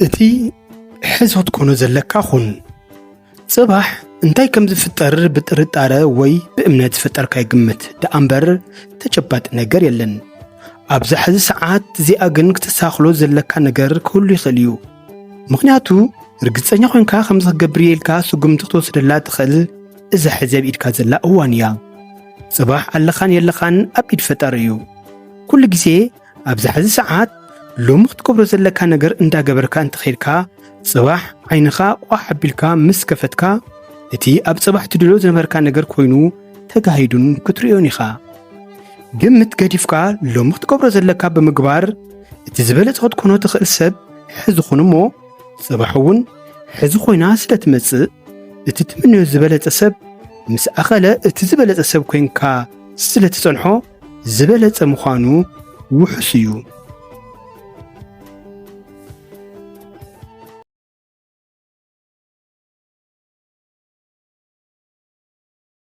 እቲ ሕዚ ክትኮኖ ዘለካ ኩን። ጽባሕ እንታይ ከም ዝፍጠር ብጥርጣረ ወይ ብእምነት ዝፈጠርካዮ ግምት ደኣ እምበር ተጨባጢ ነገር የለን። ኣብዛ ሕዚ ሰዓት እዚኣ ግን ክተስተኻኽሎ ዘለካ ነገር ክህሉ ይኽእል እዩ። ምኽንያቱ ርግጸኛ ኮይንካ ከም ዝገብር ኢልካ ስጉምቲ ክትወስደላ ትኽእል እዛ ሕዚ ኣብ ኢድካ ዘላ እዋን እያ። ጽባሕ ኣለኻን የለኻን ኣብ ኢድ ፈጣሪ እዩ። ኩሉ ግዜ ኣብዛ ሕዚ ሰዓት ሎሚ ክትገብሮ ዘለካ ነገር እንዳገበርካ እንተኸይድካ ጽባሕ ዓይንኻ ቋሕ ኣቢልካ ምስ ከፈትካ እቲ ኣብ ጽባሕ ትደልዮ ዝነበርካ ነገር ኮይኑ ተጋሂዱን ክትርእዮን ኢኻ። ግምት ገዲፍካ ሎሚ ክትገብሮ ዘለካ ብምግባር እቲ ዝበለጸ ክትኮኖ ትኽእል ሰብ ሕዚ ኩን እሞ ጽባሕ እውን ሕዚ ኮይና ስለ ትመጽእ እቲ ትምንዮ ዝበለጸ ሰብ ምስ ኣኸለ እቲ ዝበለጸ ሰብ ኮይንካ ስለ ትጸንሖ ዝበለጸ ምዃኑ ውሑስ እዩ።